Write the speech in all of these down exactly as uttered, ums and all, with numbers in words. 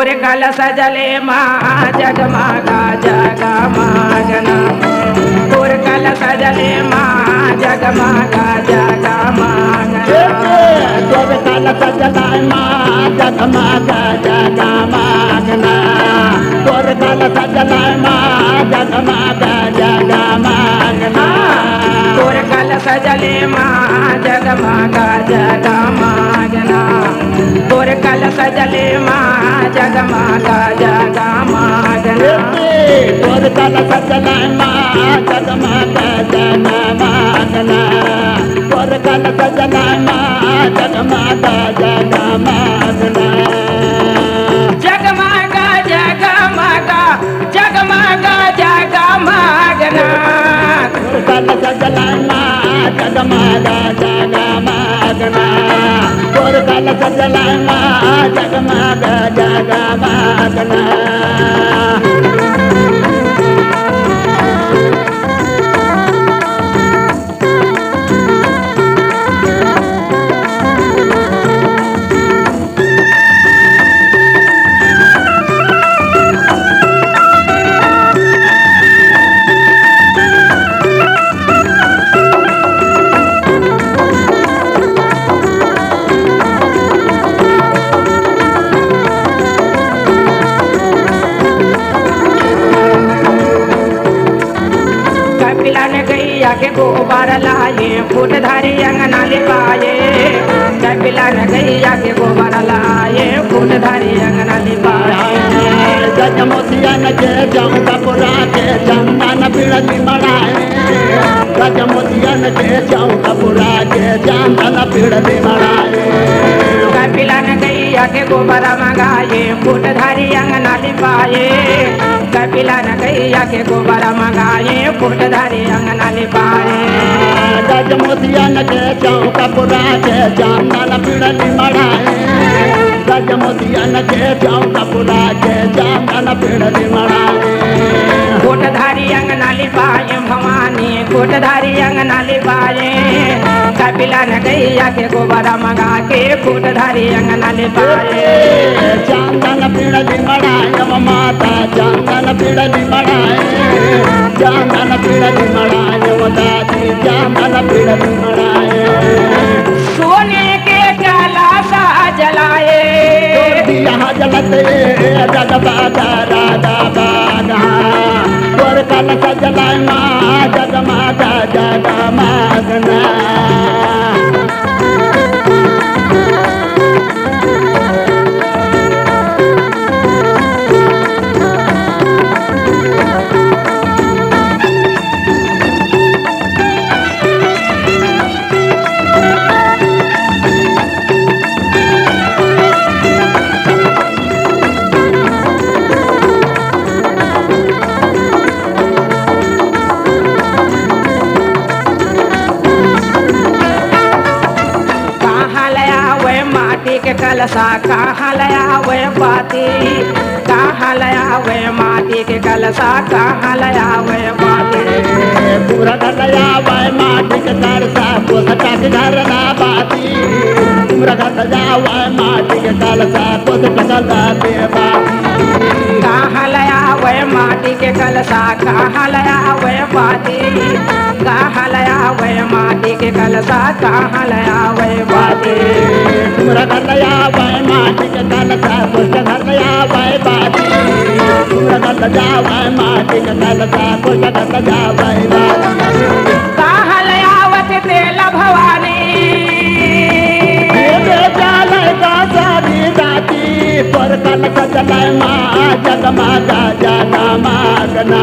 तोर कलसा जले माँ जगमगा जगमगना। तोर कलसा जले माँ जगमगा जगमगना। तोर कलसा जले माँ जगमगा जगमगना। तोर कलसा जले माँ जगमगा जगमगना। तोर कलसा जले माँ जगमगा जगमगना। तोर कलसा जले माँ जगमगा जगमगना। तोर कलसा जले माँ जगमगा जगमगना। तोर कलसा जले माँ जगमगा जगमगना। जगमगा जगमगा जगमगा जगमगना। तोर कलसा जले माँ जगमगा जगमगना। तोर कलसा जले माँ जगमगा जगमगना। कपिला ने गैया के गोबर लाए, फूट धरी अंगना लिपाए। कपिला ने गैया के गोबर लाए, फूट धरी अंगना लिपाए। गजमोतियन के चौका पुरा के चंदन पीढ़ी मड़ाए। गजमोतियन के चौका पुरा के चंदन पीढ़ी मड़ाए। कपिला ने गैया के गोबर मंगाए, फूट धरी अंगना लिपाए। कपिला ने गैया के गोबर मंगाए, फूट धरी अंगना लिपाए। गजमोतियन के चौका पुरा के चंदन पीढ़ी मड़ाए। गजमोतियन के चौका पुरा के चंदन पीढ़ी मड़ाए। फूट धरी अंगना लिपाए भवानी, फूट धरी अंगना लिपाए। कपिला ने गैया के गोबर मंगा के फूट धरी अंगना लिपाए। चंदन पीढ़ी मड़ाए वो माता, चंदन पीढ़ी मड़ाए। चंदन पीढ़ी मड़ाए वो दादी, चंदन पीढ़ी मड़ाए। सोने के कलसा जलाए। तोर दिया जलत जगमगा राधा बागा। तोर कलसा जलाए माँ जगमगा जगमगना। कहाँ ले आवे माटी के कलसा, कहाँ ले आवे बाती, कहाँ ले आवे माटी के कलसा, कहाँ ले आवे बाती। पूरा घर ले आवे माटी के कलसा, कोसटा के घर ना बाती। पूरा घर ले आवे माटी के कलसा, कोसटा के घर ना बाती। कहाँ ले आवे माटी के कलसा, कहाँ ले आवे बाती। कहाँ ले आवे माटी के कलसा, कहाँ ले आवे बाती। पूरा घर ले आवे माटी के कलसा, कोसटा घर ले आवे बाती। पूरा घर ले आवे माटी के कलसा, कोसटा घर ले आवे बाती। कहाँ ले आवत तेला भवानी। ये ले जाले का सारी राती, तोर कलसा जलाए माँ जगमगा जगमगना।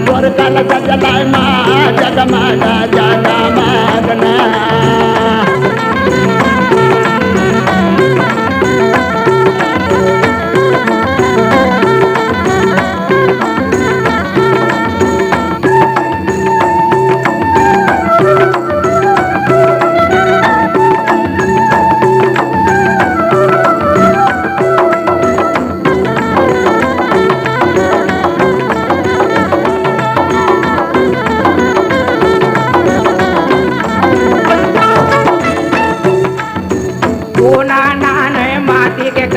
तोर कलसा जलाए माँ जगमगा जगमगना।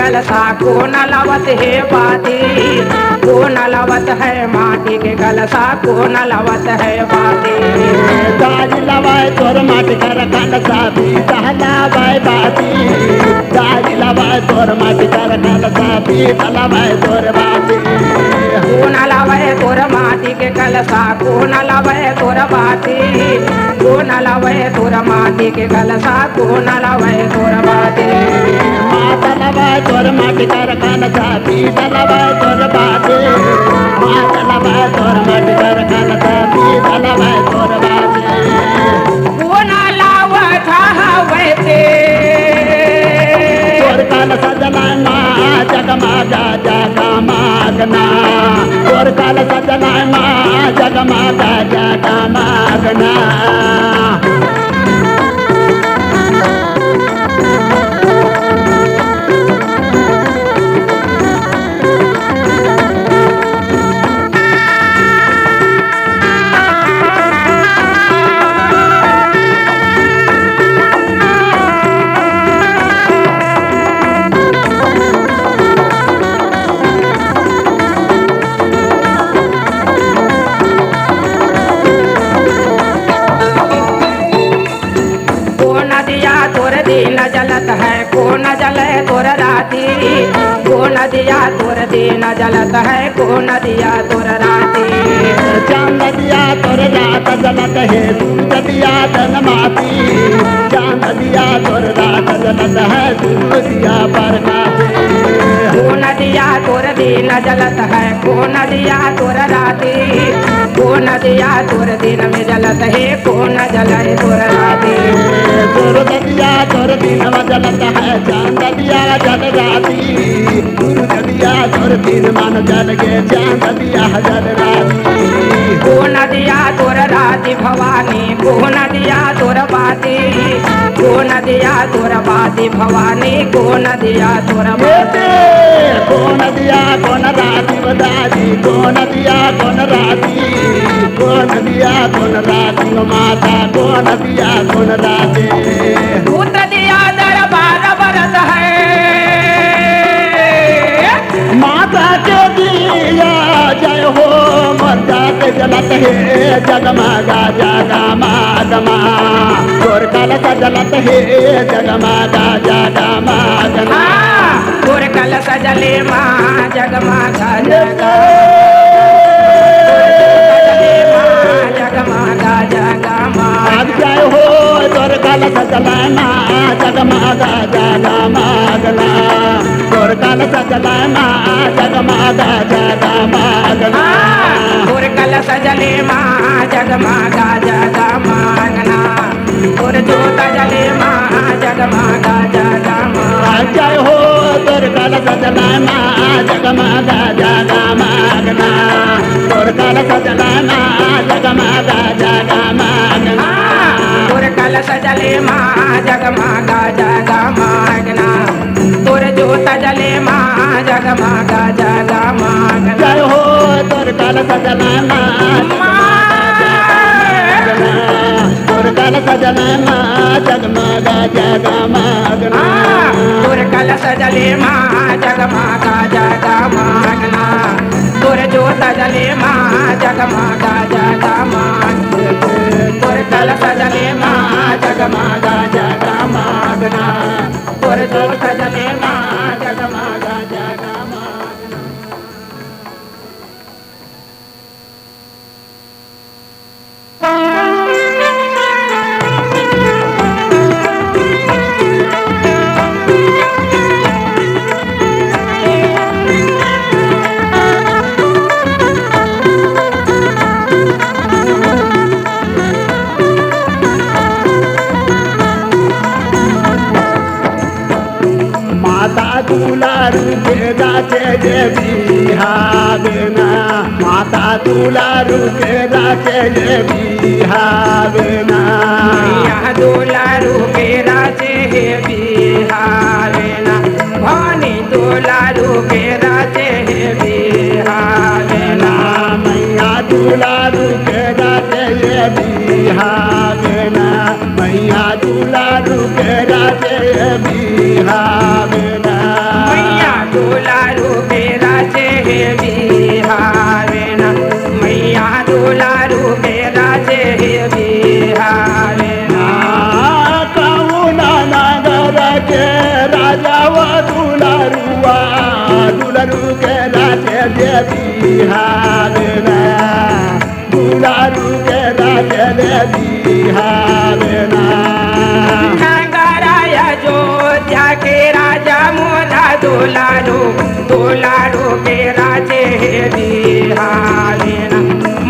कलसा कोन लावत हे बाती, कोन लावत हे माटी के कलसा, कोन लावत हे बाती। दाई लावय तोर माटी कर कलसा, पीता लावय बाती। दाई लावय तोर माटी कर कलसा, पीता लावय तोर बाती। कोन लावय तोर माटी के कलसा, कोन लावय तोर बाती। कोन लावय तोर माटी के कलसा, कोन लावय तोर बाती। माता लावय तोर माटी कर कलसा, पीता लावय तोर बाती। माता लावय तोर माटी कर कलसा, पीता लावय तोर बाती। कोन लावत हवय ते। तोर कलसा जलाय मा जगमगा जगमगना। तोर कलसा जलाय मा जगमगा जगमगना। कोन दिया तोर दिन जलत हे, कोन जले तोर राती। कोन दिया तोर दिन जलत हे, कोन दिया तोर राती। चांद दिया तोर रात जलत हे, सूरज दिया जन्माती। चांद दिया तोर रात जलत हे, सूरज दिया परकाती। कोन दिया तोर दिन जलत हे, कोन दिया तोर राती। कोन दिया तोर दिन में जलत हे, कोन जले तोर राती। सूरज दिया तोर दिन में जलत हे, चांद दिया जल राती। सूरज दिया तोर दिन मान जल गे, चांद दिया जल राती। कोन दिया तोर राती भवानी, कोन दिया तोर बाती। कोन दिया तोर बाती भवानी, कोन दिया तोर बाती। कोन दिया कोन राती बताई, कोन दिया कोन राती। कोन दिया कोन राती माता, कोन दिया कोन राती। पुत्र दिया दरबार बरत हे। माता के दिया जय हो, मोर जात जलत हे जगमगा जगमगमा। तोर कलसा जलत हे जगमगा जगमगमा। हाँ, तोर कलसा जले मा जगमगा जगमगा। जगमगा जगमगा। जय हो तोर कलसा जले मा जगमगा जगमगना। तोर कलसा जले मा जगमगा जगमगना। हाँ, तोर कलसा जले मा जगमगा जगमगना। तोर जोत जले मा जगमगा जगमगा। जय हो तोर कलसा जले मा जगमगा जगमगना। तोर कलसा जले मा जगमगा जगमगना। हाँ, तोर कलसा जले मा जगमगा जगमगना। तोर जोत जले मा जगमगा जगमगना। जय हो तोर कलसा जले मा जगमगा जगमगना। तोर कलसा जले मा जगमगा जगमगना। हाँ, तोर कलसा जले मा जगमगा जगमगना। तोर जोत जले मा जगमगा जगमगना। तोर कलसा जले मा जगमगा जगमगना। तोर जोत जले मा जगमगा जगमगना। माता दुलारू के राखे ये बिहाव ना, माता दुलारू के राखे ये बिहाव ना। मैया दुलारू के राखे ये बिहाव ना, भवानी दुलारू के राखे ये बिहाव ना। मैया दुलारू के राखे ये बिहाव ना। मैया दुलारू के राखे बिहाव ना। मैया दुलारू के राजे दे बिहावे ना, दुलारू के राजे दे बिहावे ना। नगराय अयोध्या के राजा मोरा दुलारू, दुलारू के राजे बिहावे ना।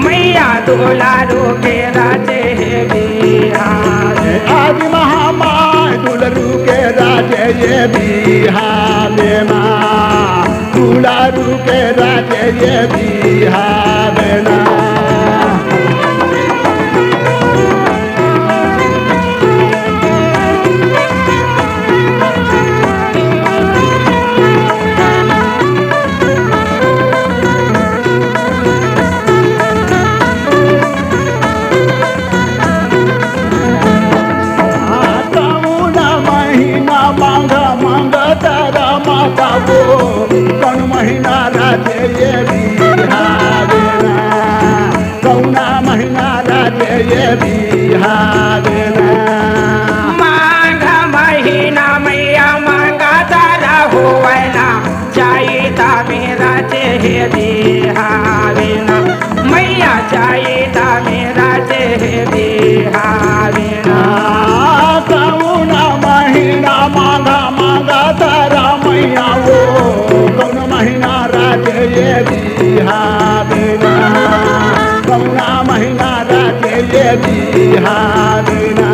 मैया दुलारू के राजे बिहावे। आदि महामाय दुलारू के राजे ये बिहावे ना। दुलारू के राजे ये बिहावे ना। कौन महीना मांगा मांगा तारा माता वो, कौन महीना राजे ये बिहावे ना, कौना महीना राजे ये बिहावे ना। माघ महीना मैया मांगा तारा होवे ना, चैता में राजे बिहावे ना, मैया चैता में राजे बिहावे ना। कौन महीना मांगा मांगा तारा मैया वो, कौन महीना राजे ये बिहावे ना, कौना महीना राजे ये बिहावे ना।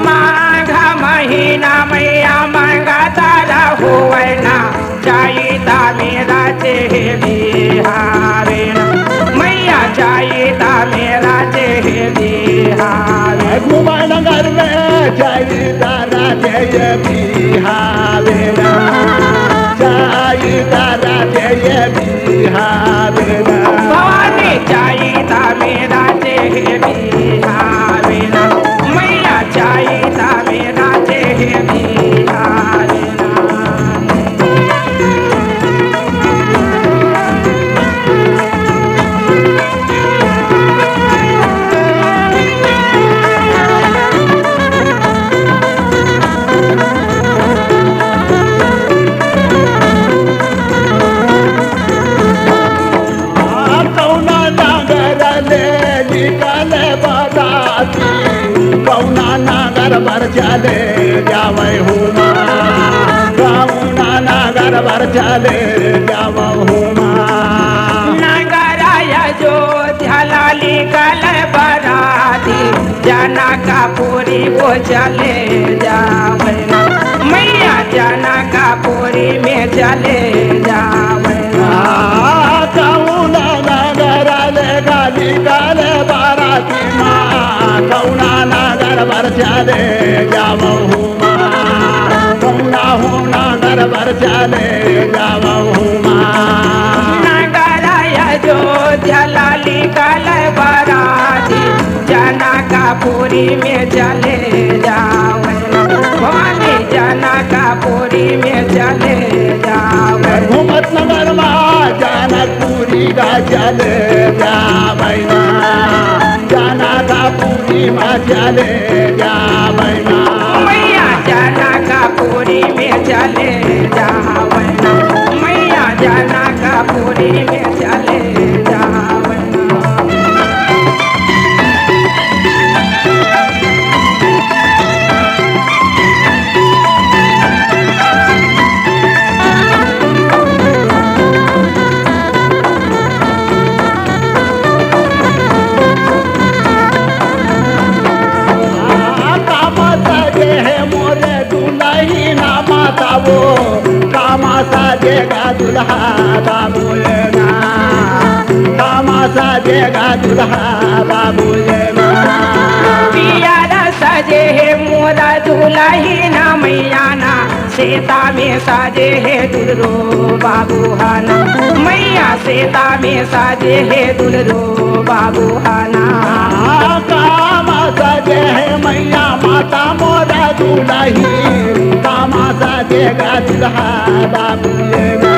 माघ महीना मैया मांगा तारा होवे ना, चैता में राजे बिहावे ना, मैया चैता में राजे बिहावे। घुमा नगर में चैता राजे बिहावे ना, चैता राजे बिहावे ना। भवानी चैता में राजे बिहावे ना, मैया चैता में राजे बिहावे ना। कौना नागर ले निकले बराती, कौना नागर बर चले जावे हुमा, कौना नागर बर चले जावे हुमा। नगराय अयोध्या ला निकले बराती, जनकपुरी वो चले जावे ना, मैया जनकपुरी में चले जावे ना। कौना नागर ले गाली काले बाराती माँ, कौना नागर बर चले जावहू माँ, कौना हो नागर बर चले जावहू माँ। नगराय अयोध्या ला निकले बराती, जनकपुरी में चले जावे ना, भवानी जनकपुरी में चले जावे। घूमत नगर मा जनकपुरी गा चले जावे ना, जनकपुरी मा चले जावे ना। मैया जनकपुरी में चले जावे ना, मैया जनकपुरी में चले जावे ना। कामा साजे हे मोरे दुलहिना माता वो, कामा साजेगा दुल्हा बाबू ये ना, कामा साजेगा दुल्हा बाबू ये ना। पियारा साजे हे मोरा दुलहिना मैया ना, सीता में साजे हे दुलरो बाबू हाना, मैया सीता में साजे हे दुलरो बाबू हाना। कामा साजे हे मैया माता मोरा दुलही, कामा साजेगा दुल्हा बाबू ये ना,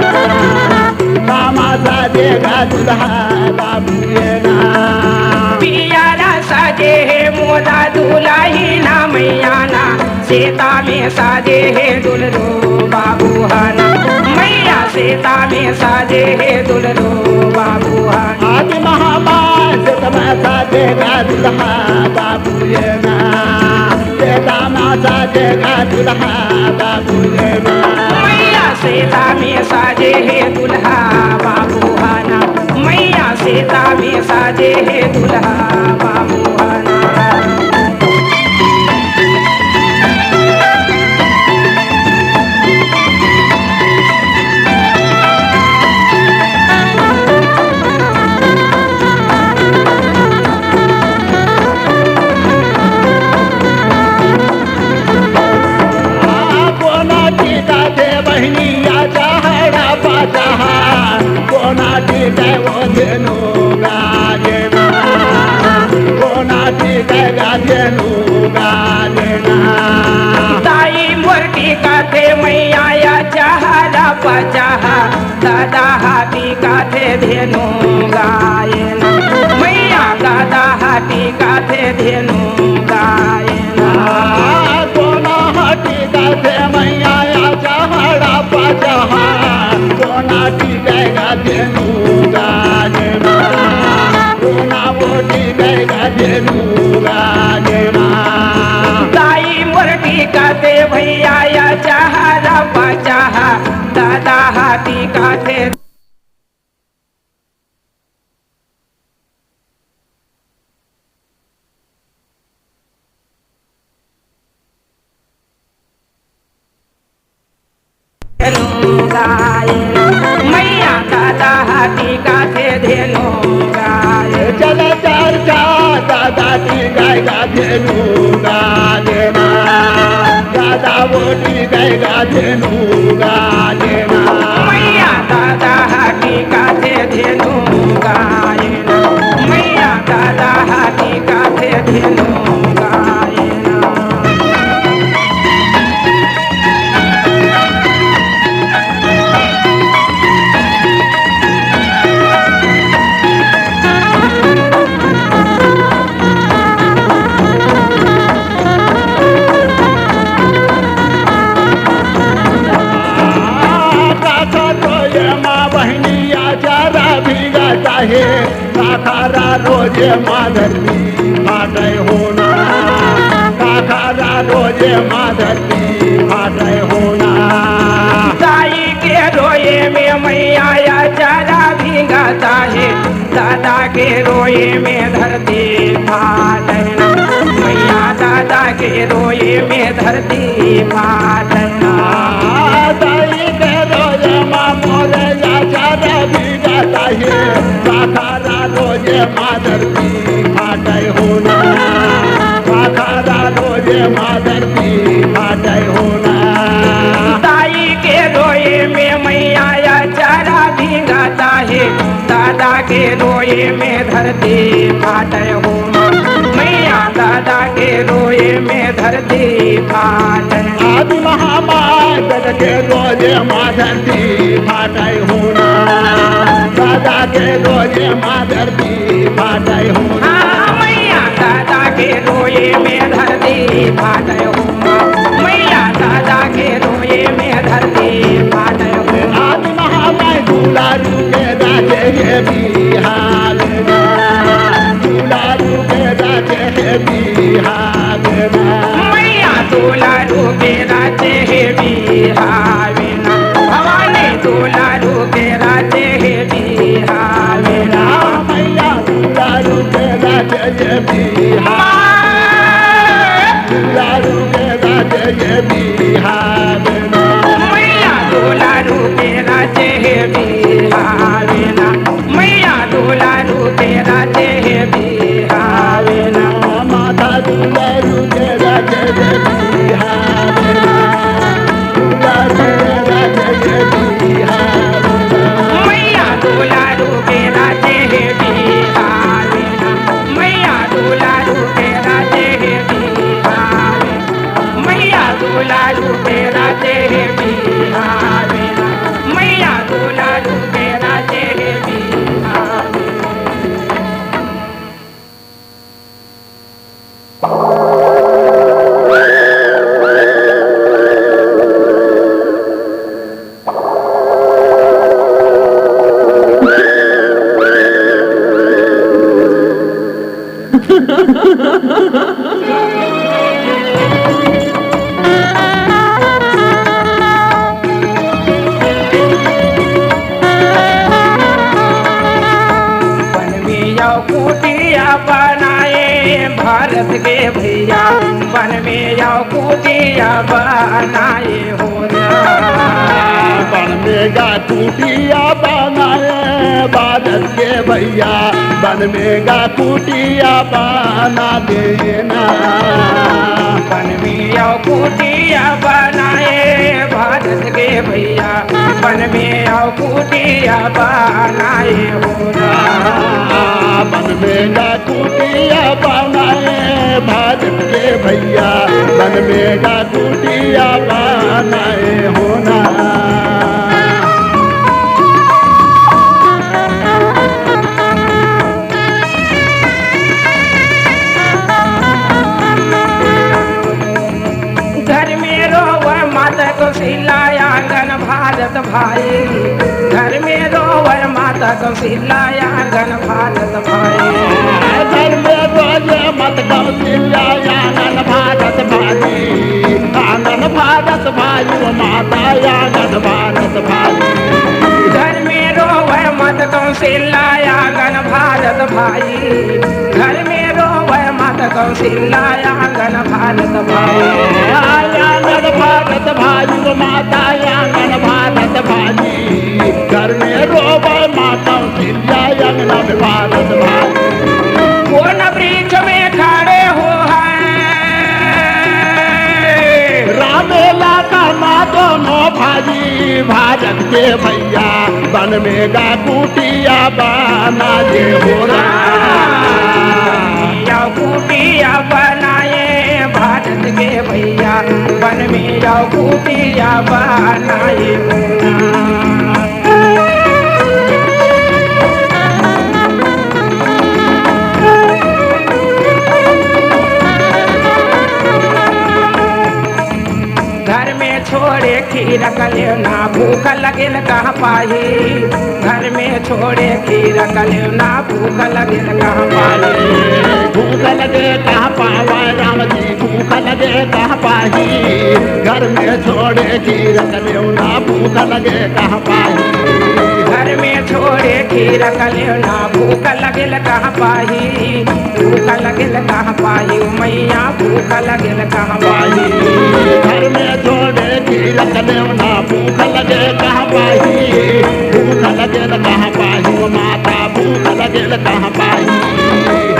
कामा साजेगा दुल्हा बाबू ये ना। पियारा साजे हे मोरा दुलहिना मैया ना, सीता में साजे हे दुलरो बाबू हाना, मैया सीता में साजे हे दुल्हनो बाबू हा। आदि महामाय सीता में साजे गा दुल्हा बाबू ये ना। सीता में साजे गा दुल्हा बाबू ये ना। मैया सीता में साजे हे दुल्हा बाबू हा ना। मैया सीता में साजे हे दुल्हा बाबू हा ना। कोना टीका दे बहिनिया चहड़ा पचहा, कोना टीका वो धेनु गाजे ना, कोना टीका गा धेनु गाजे ना। ताई मोर टीका दे मैया या चहड़ा पचहा, दादा हा टीका दे धेनु गाजे ना। मैया दादा हा टीका दे धेनु गाजे ना। कोना हा टीका दे मैया या चहड़ा पचहा, कोना टीका गा धेनु गाजे ना, कोना वो टीका गा धेनु गाजे ना। ताई मोर टीका दे भैया या चहड़ा पचहा, दादा हा टीका दे धेनु गाजे ना। मैया दादा हा टीका दे धेनु गाजे ना। चल चर्चा दादा टीका गा धेनु गाजे ना। दादा वो टीका गा धेनु गाजे ना। मैया दादा हा टीका दे धेनु गाजे ना। मैया दादा हा टीका दे धेनु गाजे ना। काका रोजे माँ बहिनिया चारा भीगा चाहे, काकारा रोजे माँ धरती फाटे होना, काकारा रोजे माँ धरती फाटे होना। ताई के रोए में मैया या चारा भीगा चाहे, दादा के रोए में धरती फाटे ना। मैया दादा के रोए में धरती फाटे ना। दाई के रोए माँ मोरे या चारा भीगा चाहे, काकारा रोए माँ धरती फाटे होना, काकारा रोए माँ धरती फाटे होना। ताई के रोए में मैया या चारा भीगा चाहे, दादा के रोए में धरती फाटे हो माँ। मैया दादा के रोए में धरती फाटे। आदि महामाय जग के रोए माँ धरती फाटे हो ना। दादा के रोए माँ धरती फाटे हो ना। हाँ, मैया दादा के रोए में धरती फाटे हो माँ। मैया दादा के रोए में धरती फाटे हो माँ। आदि महामाय दुलारू के राजे हे बिहार ना, दुलारू के राजे हे बिहार ना। मैया दुलारू के राजे हे बिहार ना, भवानी दुलारू के राजे हे बिहार ना। मैया दुलारू के राजे हे बिहार। दुलारू के राजे हे बिहार ना। मैया दुलारू के राजे हे बिहार ना। मैया दुलारू के राजे हे बिहार ना। माता दुलारू के राजे हे बिहार ना। दुलारू के राजे हे बिहार ना। मैया दुलारू के राजे हे बिहार ना। मैया दुलारू के राजे हे बिहार ना। मैया दुलारू के राजे हे बिहार ना। मैया दुलारू के राजे हे बिहार ना। भैया, बन में अउ कुटिया बनाए हो ना। बन में गा कुटिया बनाए भारत के भैया, बन में गा कुटिया बना देना। बन में अउ कुटिया बनाए भारत के भैया, बन में अउ कुटिया बनाए हो ना। बन में गा कुटिया बनाए भारत के भैया, बन में गा कुटिया बनाए हो ना। घर में रोवे माता कौशल्या आंगन भारत भाई, घर में रोवे माता कौशल्या आंगन भारत भाई। घर में रोवे माता कौशल्या आंगन भारत भाई, आंगन भारत भाई, वो माता आंगन भारत भाई। घर में रोवे माता कौशल्या आंगन भारत भाई, घर में रोवे माता कौशल्या आंगन भारत भाई। आंगन भारत भाई, वो माता आंगन भारत भाई, घर में रोवे माता कौशल्या आंगन भारत भाई। कोन वृक्ष में खड़े हो हैं राम लखन दोनों भाई, भारत के भैया, बन में गा कुटिया बनाए हो ना। अउ कुटिया बनाए भारत के भैया, बन में अउ कुटिया बनाए हो ना। घर में छोड़े खीर कलेव ना, भूख लगेल कहाँ पाही। घर में छोड़े खीर कलेव ना, भूख लगेल कहाँ पाही। भूख लगे कहाँ पावा राम जी, भूख लगे कहाँ पाही। घर में छोड़े खीर कलेव ना, भूख लगे कहाँ पाही। घर में छोड़े खीर कलेव ना, भूख लगेल कहाँ पाही। भूख लगेल कहाँ पाही, ओ मैया, भूख लगेल कहाँ पाही। घर में छोड़े खीर कलेव ना, भूख लगे कहाँ पाही। भूख लगेल कहाँ पाही, ओ माता, भूख लगेल कहाँ पाही।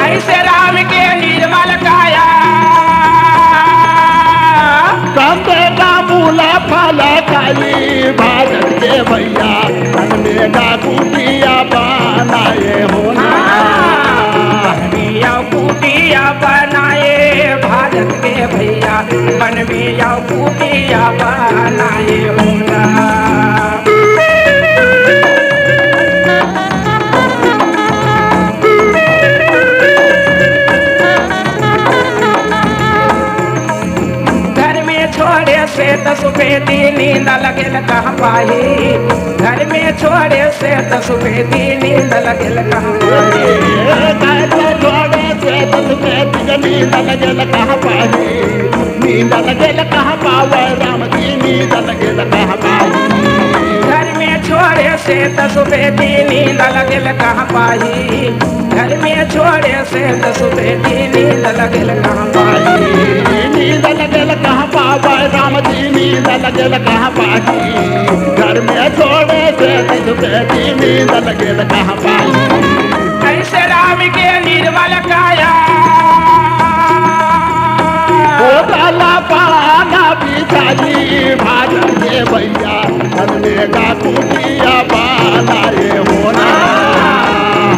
ऐसे राम के निर्मल काया, कंदे का मूला फल खाई, भारत के भैया, बन में गा कुटिया बनाए हो ना। बन में अउ कुटिया बनाए भारत के भैया, बन में अउ कुटिया बनाए हो ना। घर में छोड़े श्वेत सुपेटी, नींद लगेल कहाँ पाही। घर में छोड़े श्वेत सुपेटी, नींद लगेल कहाँ पाही। घर में छोड़े श्वेत सुपेटी, नींद लगेल कहाँ पाही। नींद लगेल कहाँ पावे राम जी, नींद लगेल कहाँ पाही। घर में छोड़े श्वेत सुपेटी, नींद लगेल कहाँ पाही। घर में छोड़े श्वेत सुपेटी, नींद लगेल कहाँ पाही। नींद लगेल कहाँ पावे राम जी, नींद लगेल कहाँ पाही। घर में छोड़े श्वेत सुपेटी, नींद लगेल कहाँ पाही। ऐसे राम के निर्मल काया, ओ लाला पाना बिछाई, भारत के भैया, बन में गा कुटिया बनाए हो ना।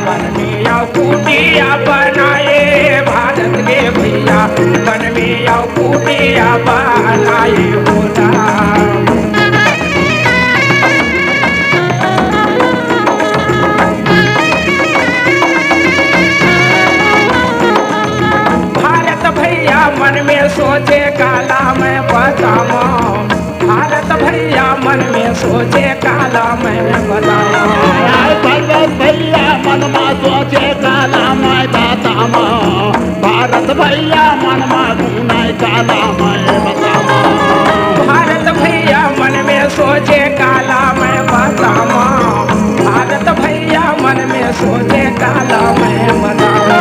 बन में अउ कुटिया बनाए भारत के भैया, बन में अउ कुटिया बनाए हो ना। भारत भैया मन में सोचे, काला मैं बतावा। भारत भैया मन में सोचे, काला मैं बतावा। भारत भैया मन में सोचे, काला मैं बतावा। भारत भैया मन में गुनाई, काला मैं बतावा। भारत भैया मन में सोचे, काला मैं बतावा। भारत भैया मन में सोचे, काला मैं बतावा।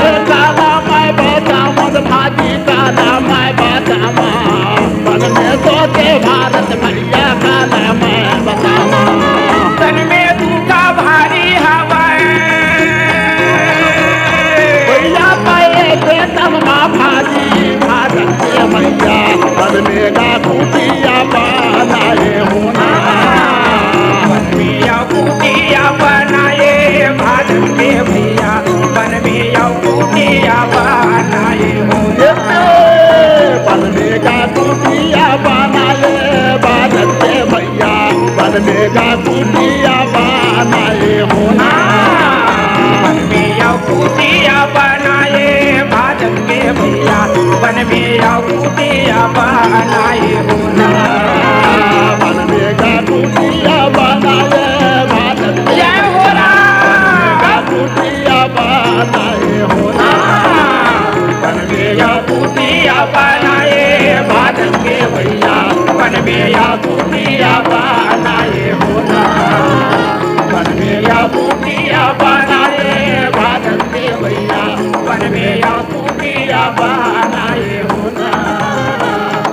ए, काला मैं बतावा, भाजी के भारत भैया काला मैं बतावा। तन में दुख भारी हवय। भैया पाए के तब ना भारी भारत के भैया। बन मेरा कुटिया बनाए हो ना। बन मेरा कुटिया बनाए भारत के भैया। बन मेरा कुटिया बनाए हो ना। बन मेरा कुटिया बनाए भारत के भैया। बन मेरा कुटिया बनाए हो ना। बन मेरा कुटिया बनाए भारत के भैया। बन मेरा कुटिया बनाए हो ना। बन मेरा कुटिया बनाए भारत के जय हो राम। कुटिया बनाए हो ना। बन मेरा कुटिया बनाए भारत के भैया। बन मेरा कुटिया बनाए हो ना। बन मेरा कुटिया बनाए भारत के भैया। बन मेरा कुटिया बनाए हो ना।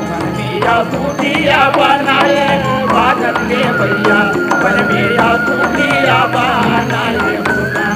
बन मेरा कुटिया बनाए भारत के भैया। बन मेरा कुटिया बनाए हो ना।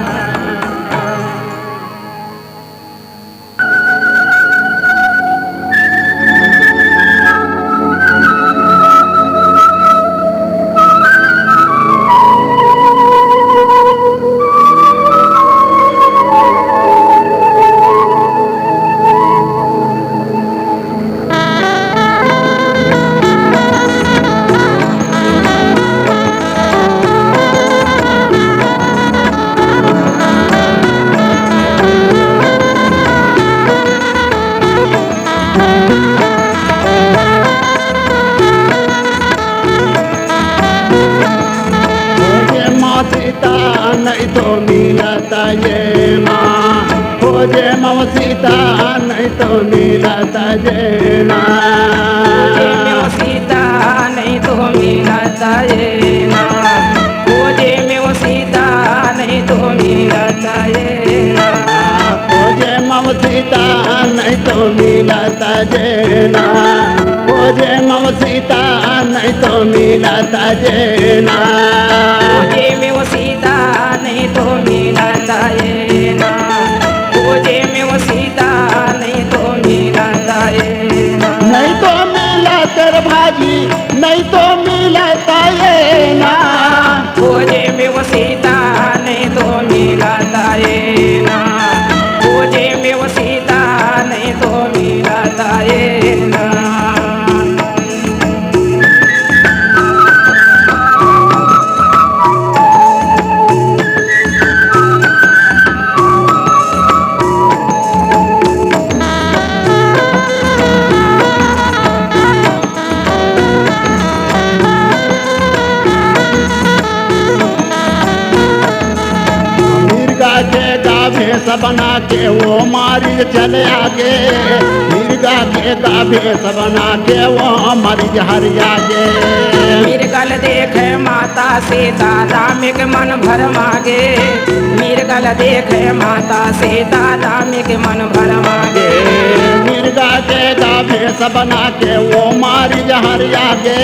खोजे माँ सीता नहीं तो मिलत ये ना। खोजे माँ सीता नहीं तो मिलत ये ना। खोजे में वो सीता नहीं तो मिलत ये ना। खोजे में वो सीता नहीं तो मिलत ये ना। खोजे में वो सीता नहीं तो मिलत ये ना। खोजे में वो सीता नहीं तो मिलत ये ना। खोजे में वो सीता नहीं तो मिलत ये ना। खोजे में वो सीता नहीं तो मिलत ये ना। नहीं तो मिलत रे भाजी, नहीं तो मिलत ये ना। खोजे में वो सीता नहीं तो मिलत ये ना। खोजे में वो सीता नहीं तो मिलत ये ना। मिर्गा के गाभे सबना के वो मारी चले आगे। मिर्गा के गाभे सबना के वो मारी हरिया गे। मिर्गल देखे माता सीता राम के मन भर मागे। मिर्गल देखे माता सीता राम के मन भर मागे। मिर्गा के गाभे सबना के वो मारी हरिया गे।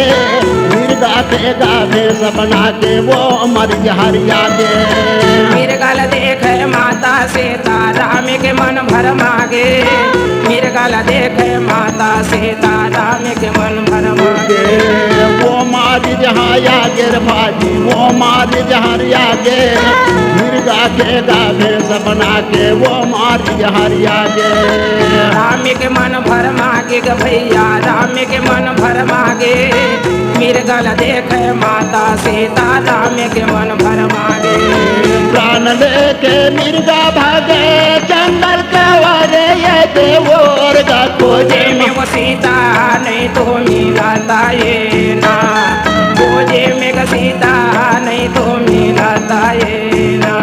मिर्गा के गाभे सबना के वो मारी हरिया गे। मिर्गल देखे माता सीता राम के मन भर मागे। मिर्गल देखे माता सीता राम के मन भर मागे। वो मारी हरिया गे रे भाजी, वो मारी हरिया गे। मिर्गा के गाभे सबना के वो मारी हरिया गे। राम के मन भर मागे गे भैया, राम के मन भर मागे। मिर्गल देखे माता सीता राम के मन भर मागे। प्राण लेके मिर्गा भागे जंगल कवारे ये देवोर गा खोजे में वो सीता नहीं तो मिलत ये ना। खोजे में वो सीता नहीं तो मिलत ये ना।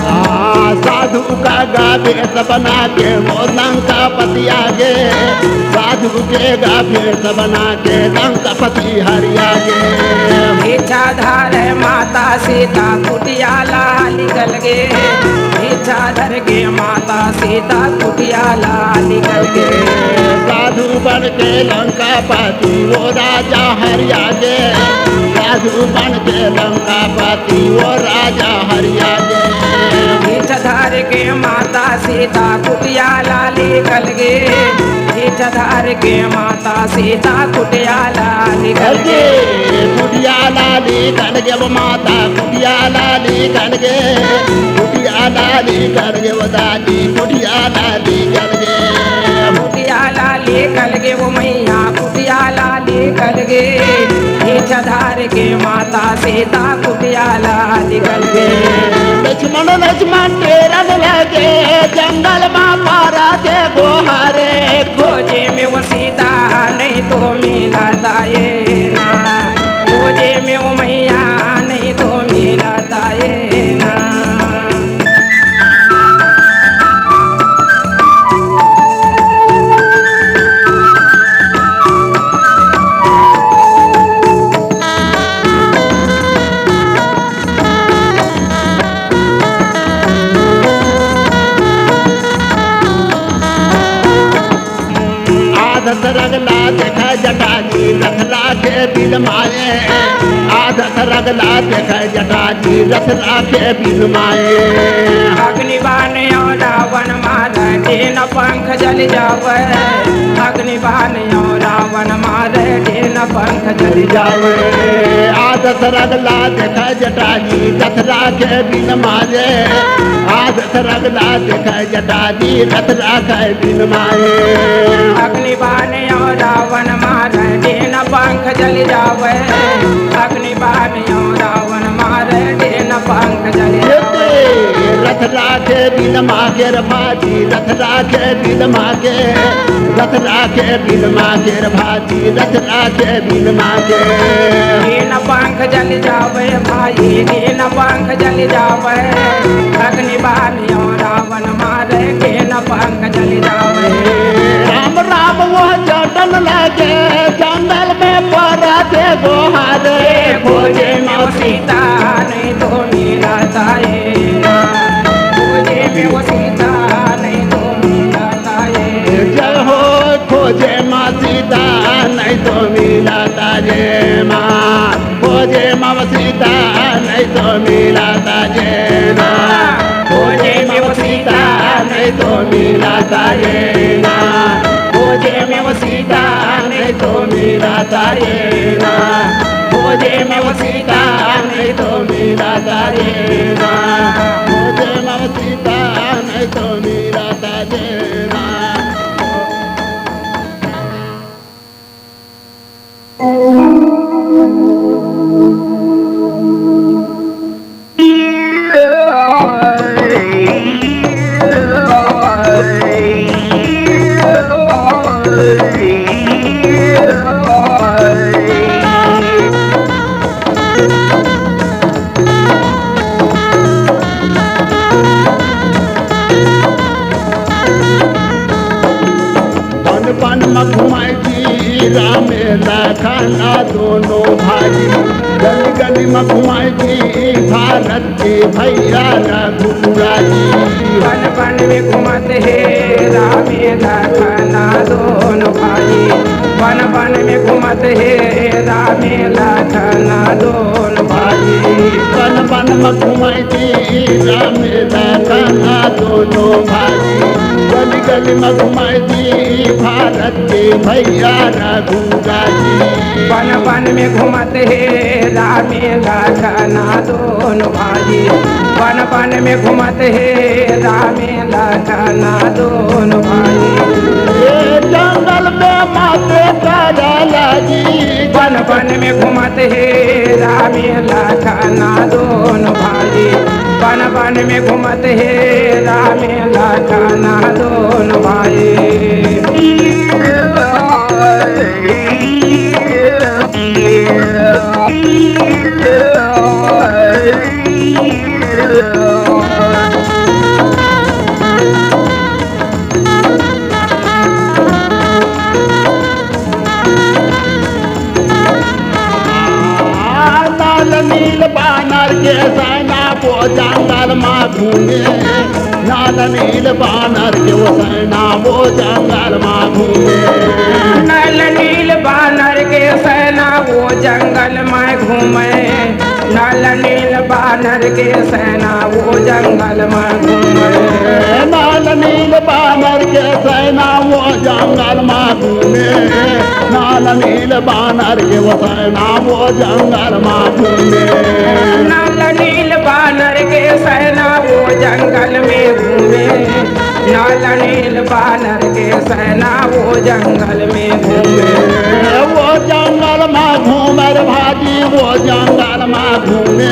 आ, साधु का गावे भेष बना के वो लंकापति आगे, साधु के गा भेष बना के लंकापति हरि आगे। भिक्षाधर माता सीता कुटिया ला निकल गे, भिक्षाधर के माता सीता कुटिया ला निकल गे। साधु बन के लंकापति वो राजा हरि आगे, साधु बन के लंकापति वो राजा हरि आगे। भिक्षाधर के माता सीता कुटिया ला निकल गे, भिक्षाधर के माता सीता कुटिया ला निकल गे। कुटिया ला निकल गे वो माता, कुटिया ला निकल गे, कुटिया ला निकल गे वो दादी, कुटिया ला निकल गे। कुटिया ला निकल गे वो मैया, कुटिया ला निकल गे, भिक्षाधर के माता सीता कुटिया ला निकल गे। लक्ष्मण, लक्ष्मण टेरन लगे, जंगल मा पारा के गोहारे। खोजे में वो सीता नहीं तो मिलता ये ना, खोजे में वो मैया नहीं तो मिलता ये ना। आध सरग ला देखै जटाजी, रथ राखे बिलमाए। आध सरग ला देखै जटाजी, रथ राखे बिलमाए। अग्नि बाण यो रावण मारै, तीन पंख जल जावै। अग्नि बाण यो रावण मारै, तीन पंख जल जावै। आध सरग ला देखै जटाजी, रथ राखे बिलमाए। आध सरग ला देखै जटाजी, रथ राखे बिलमाए। अग्नि बाण यो रावण मारै, तीन पंख जल जावै। अग्नि बाण यो रावण मारै, तीन पंख जल जावै। रथ राखे बिलमागे रे भाजी, रथ राखे बिलमागे, रथ राखे बिलमागे रे भाजी, रथ राखे बिलमागे। तीन पंख जल जावै भाई, तीन पंख जल जावै। अग्नि बाण यो रावण मारै, तीन पंख जल जावै। राम राम वो जटन लगे, जंगल में परा के गोहारे। खोजे में वो सीता नहीं तो मिलता ये ना, खोजे में वो सीता नहीं तो मिलता ये। जय हो। खोजे मा सीता नहीं तो मिलता ये माँ, खोजे मा सीता नहीं तो मिलता ये माँ, खोजे मा सीता नहीं तो मिलता ये माँ, खोजे मा सीता नहीं तो मिलता ये माँ, खोजे मा सीता नहीं तो मिलता ये माँ, खोजे मा सीता नहीं तो मिलता ये माँ। बन बन म घुमाय जी राम लखन दोनों भाई, गली गली म घुमाय जी भारत के भैया रघुराई। बन बन में घूमत हे राम लखन दोनों भाई, बन बन में घूमत हे राम लखन दोनों भाई। बन बन म घुमाय जी राम लखन दोनों भाई, गली गली म घुमाय जी भारत के भैया रघुराई। बन बन में घूमत हे राम लखन दोनों भाई, बन बन में घूमत हे राम लखन दोनों भाई। ए जंगल में माते काजा लागी। बन बन में घूमत हे राम लखन दोनों भाई, बन बन में घूमत हे राम लखन दोनों भाई। नल नील बानर के वो सैना वो जंगल मा घूमे। नल नील बानर के सैना वो जंगल मा घूमे। नल नील बानर के सैना वो जंगल मा घूमे। नल नील बानर के सैना वो जंगल मा घूमे। नल नील बानर के वो सैना वो जंगल मा घूमे। नल नील बानर के सैना वो जंगल में घूमे। नल नील बानर के सैना वो जंगल में घूमे। वो जंगल मा घूमे रे भाजी, वो जंगल मा घूमे।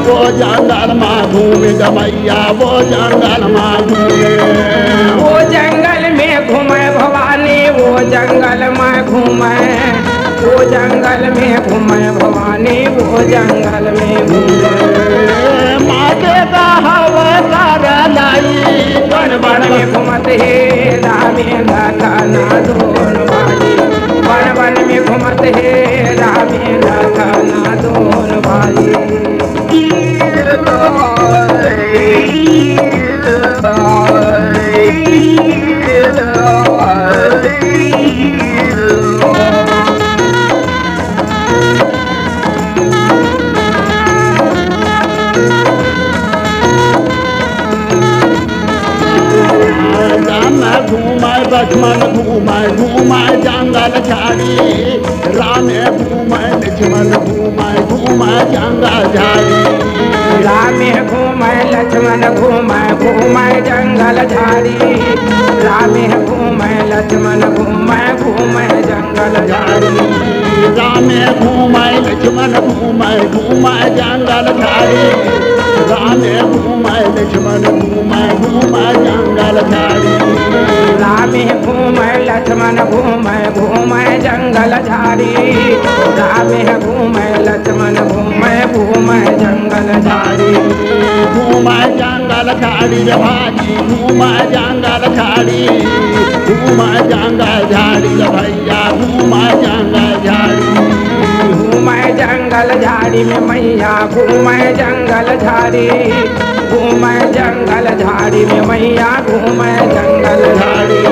वो जंगल मा घूमे जमैया, वो जंगल मा घूमे। वो जंगल में घूमे भवानी, वो जंगल में घूमे। वो जंगल में घूमे भवानी, वो जंगल में घूमे। माते का हवा तारा लाई। बन बन में घूमत हे रामे लखना दोनों भाई। बन बन में घूमत हे रामे लखना दोनों भाई। राम घूमे लक्ष्मण घूमे, घूमे जंगल झाड़ी। राम घूमे लक्ष्मण घूमे, घूमे जंगल झाड़ी। राम घूमे लक्ष्मण घूमे, घूमे जंगल झाड़ी। राम घूमे लक्ष्मण घूमे, घूमे जंगल झाड़ी। राम घूमे लक्ष्मण घूमे, घूमे जंगल झाड़ी। राम घूमे लक्ष्मण घूमे, घूमे जंगल झाड़ी। राम घूमे लक्ष्मण घूमे, घूमे जंगल झाड़ी। राम घूमे लक्ष्मण घूमे, घूमे जंगल झाड़ी। घूमे जंगल झाड़ी रे भाई, घूमे जंगल झाड़ी। घूमे जंगल झाड़ी रे भैया, घूमे जंगल झाड़ी। घूमे जंगल झाड़ी में मैया, घूमे जंगल झाड़ी। घूमे जंगल झाड़ी में मैया, घूमे जंगल झाड़ी।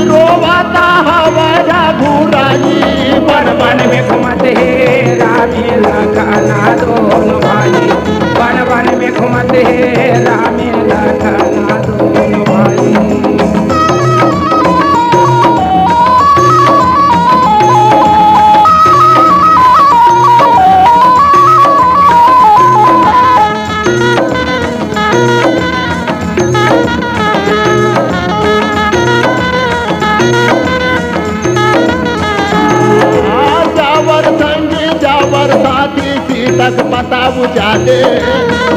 रोवता हवा रघुराई, बन बन में घूमत हे रामे लखना दोनों भाई। बन बन में घूमत हे रामे लखना दोनों भाई। जावर संगी जावर साथी सीतक पता बुझा दे।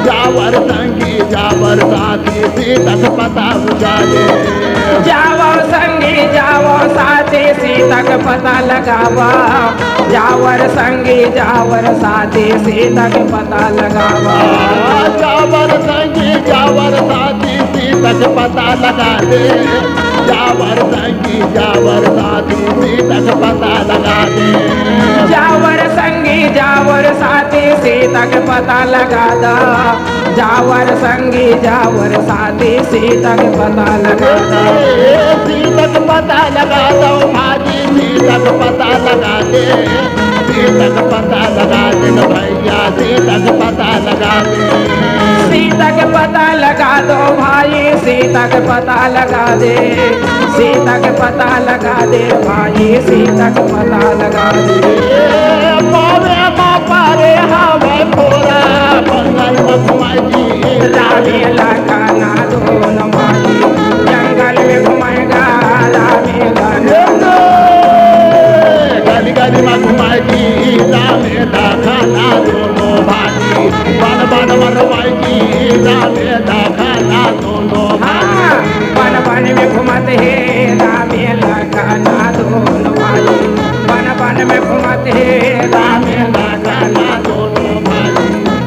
जावर संगी जावर साथी सीतक पता बुझा दे। जावर संगी जावर साथी सीतक पता लगावा। जावर संगी जावर साथी सीतक पता लगावा। जावर संगी जावर साथी सीतक पता लगा दे। जावर संगी जावर साथी सीतक पता लगा दे। जावर संगी जावर साथी सीतक पता लगा दा। जावर संगी जावर साथी सीतक पता लगा दा। सीतक पता लगा दो भाई। सीतक पता लगा दे। सीतक पता लगा दे न भैया, सीतक पता लगा दे। सीतक पता लगा दो भाई, सीतक पता लगा दे। सीतक पता लगा दे भाई, सीतक पता लगा दे। पावे मा पारे हवे भोरा, बंगल मखमली रामे लखना दोनों भाई। जंगल में घूमेगा रामे लखना। गली गली में घुमाएगी रामे लखना दोनों भाई। बन बन मरवाएगी रामे लखना दोनों भाई। हाँ, बन बन में घूमत हे रामे लखना दोनों भाई। बन बन में घूमत हे रामे लखना दोनों भाई।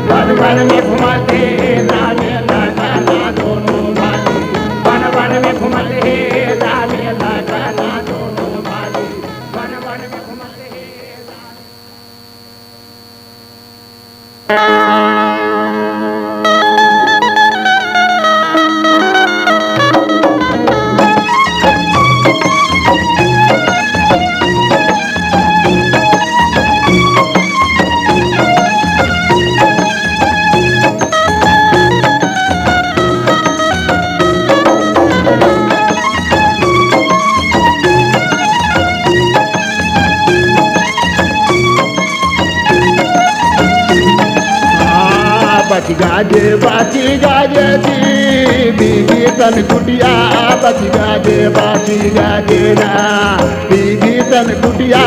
बन बन में घूमत हे रामे लखना दोनों भाई। बन बन में घूमत हे रामे लखना दोनों भाई। बन बन में घूमत हे रामे। अजे बाची गाजे जी, विभीषण कुटिया बच गाजे, बाची गाजे ना। विभीषण कुटिया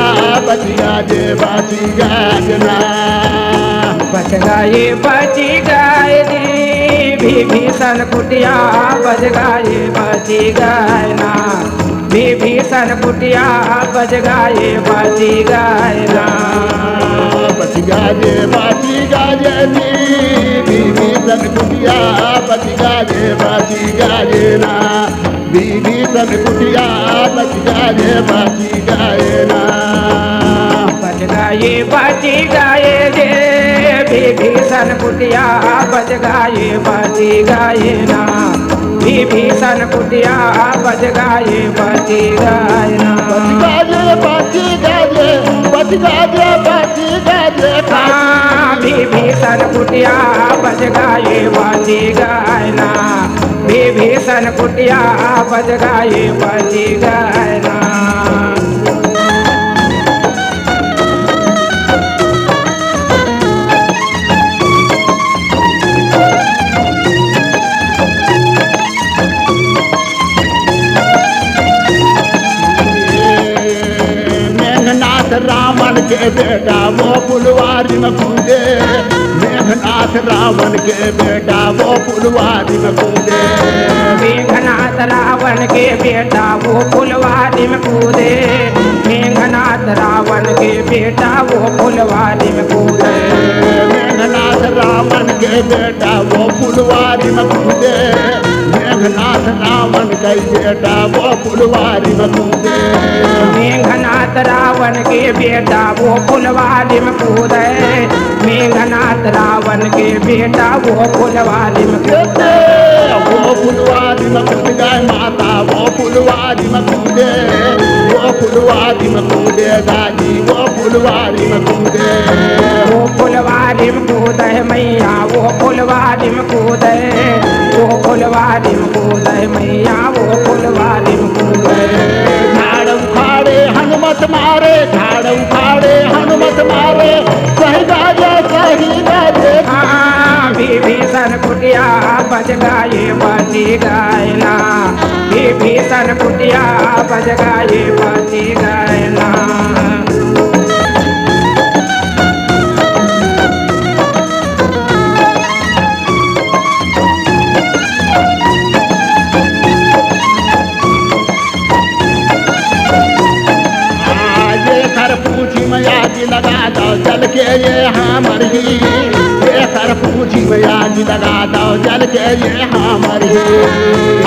बच गाजे, बाची गाजे ना। बच गाए, बाची गाए जी, विभीषण कुटिया बच गाए, बाची गाए ना। विभीषण कुटिया बच गाए, बाची गाए ना। बच गाए, बाची गाए जी, विभीषण कुटिया बच गाए, बाची गाए ना। विभीषण कुटिया बच गाए, बाची गाए ना। बच गाए, बाची गाए जे, विभीषण कुटिया बच गाए, बाची गाए ना। विभीषण कुटिया बच गाए, बाची गाए ना। बच गाए, बाची गाए, बच गाए, बाची गाए। हाँ, विभीषण कुटिया बच गाए, बाची गाए ना। विभीषण कुटिया बच गाए, बाची गाए ना। मेघनाथ रावण के बेटा वो फुलवारी में कूदे। मेघनाथ रावण के बेटा वो फुलवारी में कूदे। मेघनाथ रावण के बेटा वो फुलवारी में कूदे। मेघनाथ रावण के बेटा वो फुलवारी में कूदे। मेघनाथ रावण के बेटा वो फुलवारी में कूदे। मेघनाथ रावण के बेटा वो फुलवारी में कूदे। मेघनाथ रावण के बेटा वो फुलवारी में कूदे। मेघनाथ रावण के बेटा वो फुलवारी में कूदे। वो फुलवारी में कूद गए माता, वो फुलवारी में कूदे। वो फुलवारी में कूदे दादी, वो फुलवारी में कूदे। वो फुलवारी में कूदे मैया, वो फुलवारी में कूदे। वो फुलवारी में कूदे मैया, वो फुलवारी में कूदे। झाड़ उखाड़े हनुमत मारे, झाड़ उखाड़े हनुमत मारे। सही गाजे, सही गाजे। हाँ, विभीषण कुटिया बच गाए, बाची गाए ना। विभीषण कुटिया बच गाए, बाची गाए ना। आ, ये कर पूछी मैया लगा दो जल के ये हमर ही, ये कर पूछी में आग लगा दो जल के ये हमर ही।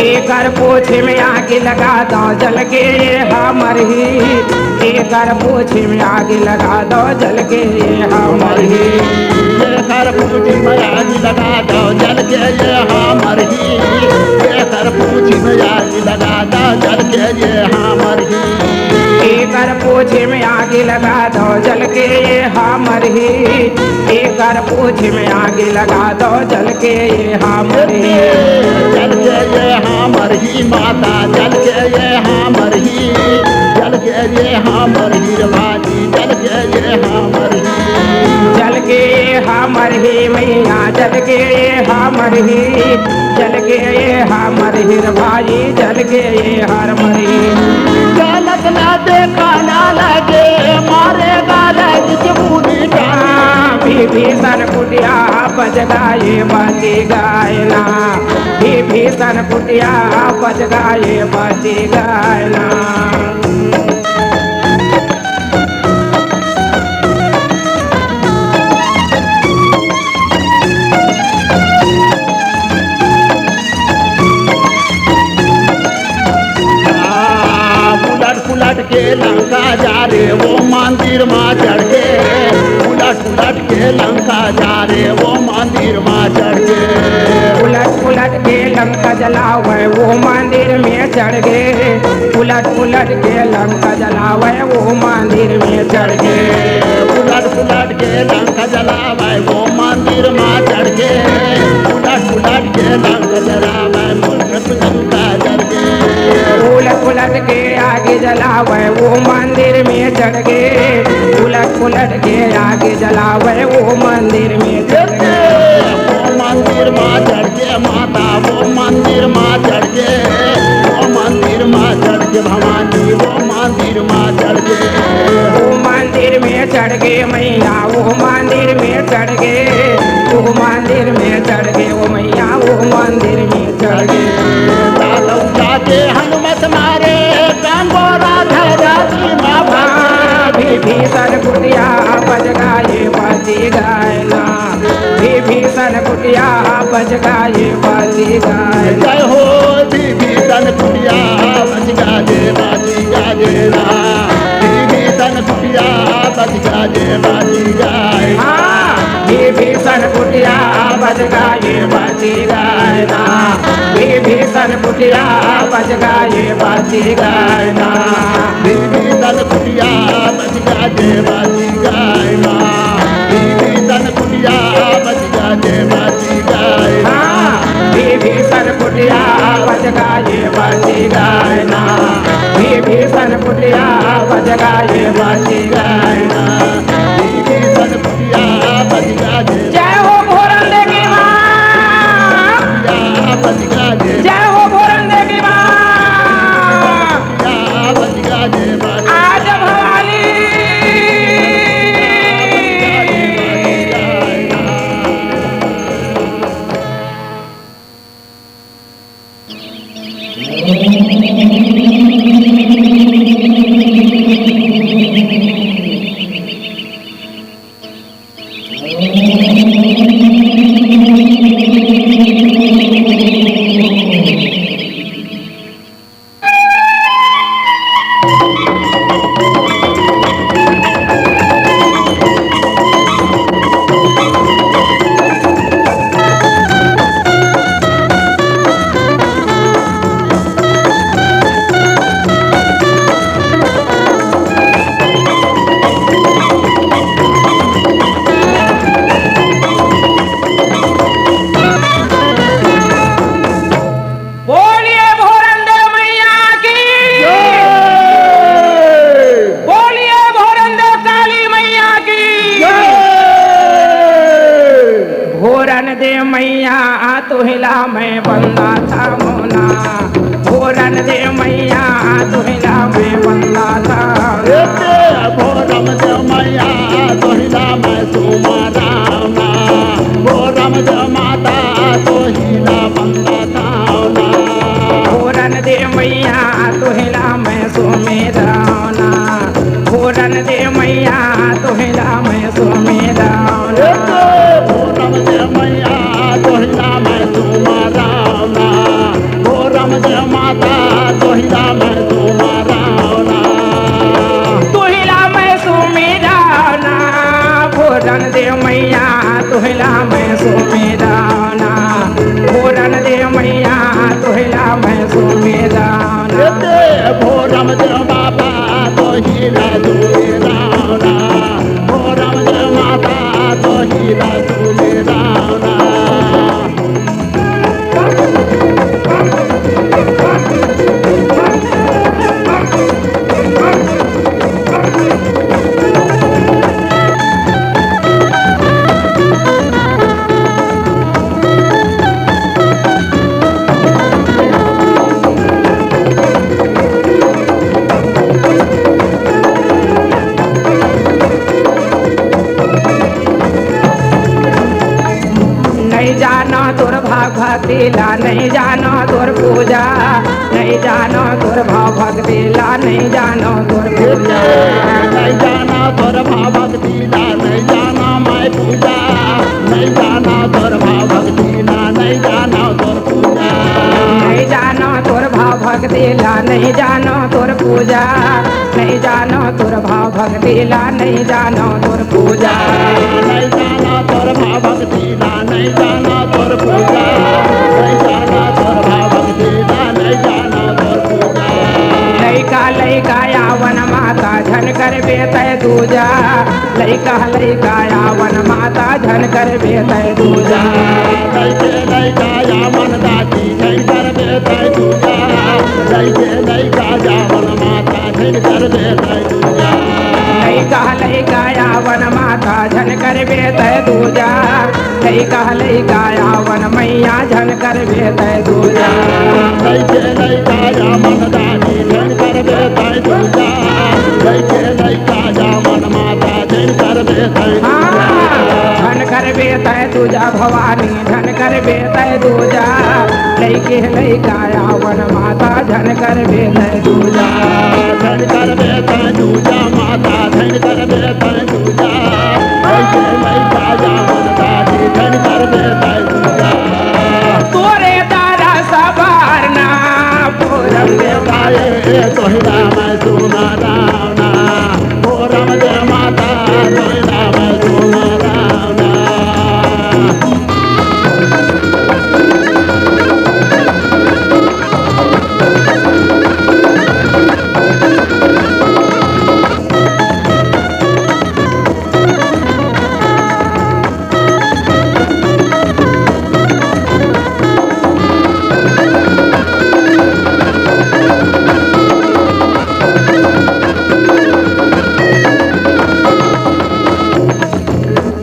ये कर पूछी में आग लगा दो जल के ये हमर ही। ये कर पूछी में आग लगा दो जल के ये हमर ही। ये कर पूछी में आग लगा दो जल के ये हमर ही। ये कर पूछी में आग लगा दो जल के ये हमर ही। एकर पूछे में आगी लगा दो जल के ये हमर ही। एकर पूछे में आगी लगा दो जल के ये हमर ही। जल के ये हमर ही माता, जल के ये हमर ही। जल के ये हमर ही रे भाई। जल के ये हमर ही। जल के ये हमर ही मैया, जल के ये हमर ही। जल के ये हमर ही रे भाई, जल के ये हमर ही। जलक ना देखा ना लगे, मारे गाले बिच बूंदी डाली। विभीषण कुटिया बच गाए, बाची गाए ना। विभीषण कुटिया बच गाए, बाची गाए ना। आ, उलट पुलट के लंका जा रे, वो मंदिर मा चढ़ के। उलट पुलट के लंका जा रे, वो मंदिर मा चढ़ के। उलट पुलट के लंका जलावे, वो मंदिर में चढ़ गे। उलट पुलट के लंका जलावे, वो मंदिर में चढ़ गे। उलट पुलट के लंका जलावे, वो मंदिर मा चढ़ गे। उलट पुलट के लंका जलावे, वो लंका जल गे। उलट पुलट के आगे जलावे, वो मंदिर में चढ़ गे। उलट पुलट के आगे जलावे, वो मंदिर में चढ़ गे। वो मंदिर मा चढ़ के माता, वो मंदिर मा चढ़ के, वो मंदिर मा चढ़ के भवानी, वो मंदिर मा चढ़ के। वो मंदिर में चढ़ के मैया, वो मंदिर में चढ़ के, वो मंदिर में चढ़ के, वो मैया, वो मंदिर में चढ़ के। दादौ जाके हनुमत मारे, गंगोरा धरा जी मा भरा। विभीषण कुटिया बच गा ये बची गा ना। विभीषण कुटिया बच गा ये बची गा। जय हो विभीषण कुटिया बच गा ये बची गा ये ना। विभीषण कुटिया बच गा ये बची गा। हाँ, विभीषण कुटिया बच गा ये बची गा ना। विभीषण कुटिया बच गा ये बची गा ना। विभीषण कुटिया बच गा ये बची गा ना। विभीषण कुटिया बच गा ये बची गा ना। हाँ, विभीषण कुटिया बच गा ये बची गा ना। विभीषण कुटिया बच गा ये बची गा ना। विभीषण कुटिया बच गा ये जय हो भोरन देवी माँ। कुटिया बच गा ये जय हो भोरन देवी माँ। कुटिया बच गा ये बची आज भवानी। बोलिए भोरन देव मैया की। जय। बोलिए भोरन देव काली मैया की। जय। भोरन देव मैया तुहिला मैं बंदा था मोना। भोरन देव मैया तुहिला मैं बंदा था। एके भोरन देव मैया तुहिला मैं सुमराना। भोरन देव माता तुहिला बंदा थाना। भोरन देव मैया तुहिला मैं सुमराना। भोरन देव मैया तुहिला मैं सुमराना। एके भोरन देव मैया तुहिला मैं सुमराना। भोरन देव माता तुहिला मैं सुमराना। तुहिला मैं सुमराना। भोरन देव मैया तुहिला मैं सुमराना। भोरन देव मैया तुहिला मैं सुमराना। एते भोरन देव बाबा तुहिला सुमराना। भोरन देव माता तुहिला सुमराना। नहीं जानो तोर भाव भक्ति ला, नहीं जानो तोर पूजा, नहीं जानो तोर भाव भक्ति ला, नहीं जानो तोर पूजा। नहीं जानो तोर भाव भक्ति ला, नहीं जानो मैं पूजा, नहीं जानो तोर भाव भक्ति ला, नहीं जानो तोर पूजा। नहीं जानो तोर भाव भक्ति ला, नहीं जानो तोर पूजा, नहीं जानो तोर भाव भक्ति ला, नहीं जानो तोर पूजा। नहीं जानो तोर भाव भक्ति ला, नहीं जानो तोर पूजा। नहीं जानो तोर भाव भक्ति ला, नहीं जानो तोर पूजा। लइका लइका आवन माता झन करबे तै दूजा। लइका लइका आवन माता झन करबे तै दूजा। लइके लइका आवन दादी झन करबे तै दूजा। लइके लइका आवन माता झन करबे तै दूजा। लइका लइका आवन माता झन करबे तै दूजा, लइका लइका आवन मैया झन करबे तै दूजा। लइके लइका आवन दादी झन करबे तै दूजा, लइके लइका आवन माता झन करबे तै दूजा। हाँ, झन करबे तै दूजा भवानी, झन करबे तै दूजा, लइके लइका आवन माता झन करबे तै दूजा। झन करबे तै दूजा माता, झन करबे तै दूजा, लइके लइका आवन दादी, झन करबे तै दूजा। तोरे दरस बर ना पूरब देवता ए, तोहिला मैं सुमरावना, पूरब दे माता, तोहिला मैं सुमरावना।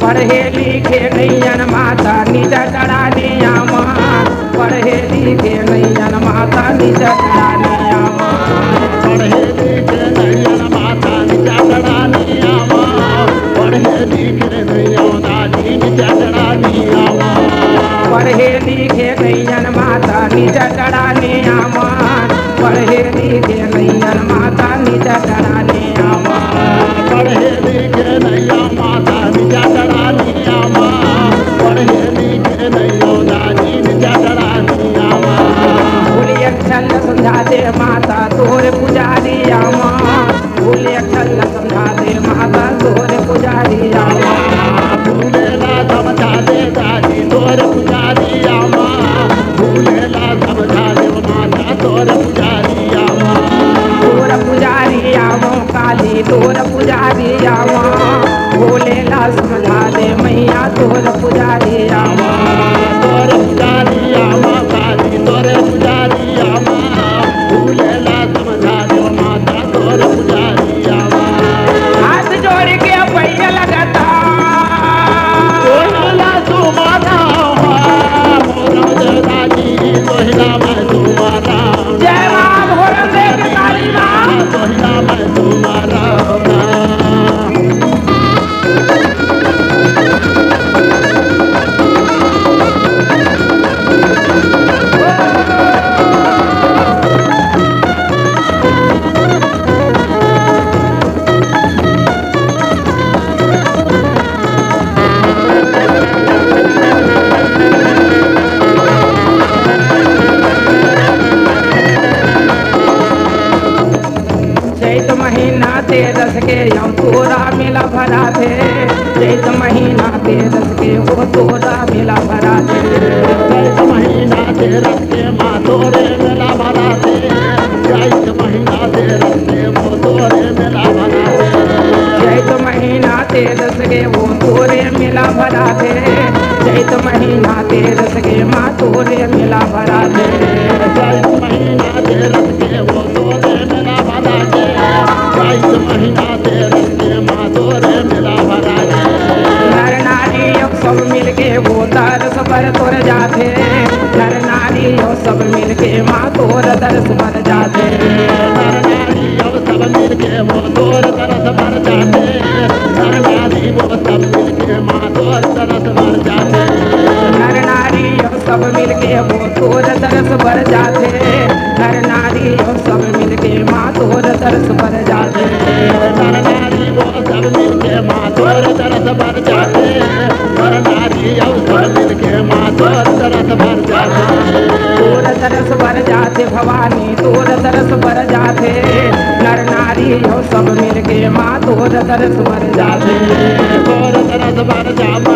पढ़े लिखे नैयन माता निज डरानी आमा, पढ़े लिखे नैयन माता निज डरानी आमा। पढ़े लिखे नैयन माता निज डरानी आमा, पढ़े लिखे नैयन दादी निज डरानी आमा। पढ़े लिखे नैयन माता निज डरानी आमा, पढ़े लिखे नैयन माता निज डरानी आमा। पढ़े लिखे नैया माता निज डरानी आमा, पढ़े लिखे नैया दादी निज डरानी आमा। बोलिए छल समझा दे माता तोर पुजारी आमा, बोलिए छल समझा दे माता तोर पुजारी आमा। भूलेला समझा दे दादी तोर पुजारी आमा, भूलेला समझा दे माता तोर पुजारी आमा। तोर पुजारी आमा काली तोर पुजारी आमा, भूलेला समझा दे मैया तोर पुजारी आमा। तोर पुजारी आमा काली तोर पुजारी आमा, भूलेला समझा दे माता तोर पुजारी आमा। हाथ जोड़ के पैया लगाता। तोहिला सुमरावना, मोरम देवता जी, तोहिला मैं सुमरावना। जय माँ भोरम देवी काली माँ। तोहिला मैं सुमरावना। चैत महीना तेरस के यौ तोरा मेला भराथे। चैत महीना तेरस के वो तोरा मेला भराथे। चैत महीना तेरस के माँ तोरे मेला भराथे। चैत महीना तेरस के वो तोरे मेला भराथे। चैत महीना तेरस के वो तोरे मेला भराथे। चैत महीना तेरस के माँ तोरे मेला भराथे। चैत महीना तेरस के वो तोरे मेला भराथे। चैत महीना तेरस के माँ तोरे मेला भराथे। नर नारी अब सब मिलके वो दरस बर तोर जाथे। नर नारी अब सब मिलके माँ तोर दरस बर जाथे। नर नारी अब सब मिलके वो तोर दरस बर जाथे। नर नारी वो सब मिलके माँ तोर दरस बर जाथे। नर नारी अब सब मिलके वो तोर दरस बर जाथे। नर नारी अब सब मिलके माँ तोर दरस बर जाथे। नर नारी वो सब मिलके माँ तोर दरस बर जाथे। नर नारी अब सब मिलके माँ तोर दरस बर जाथे। तोर दरस बर जाथे भवानी तोर दरस बर जाथे। नर नारी हो सब मिलके माँ तोर दरस बर जाथे। तोर दरस बर जाथे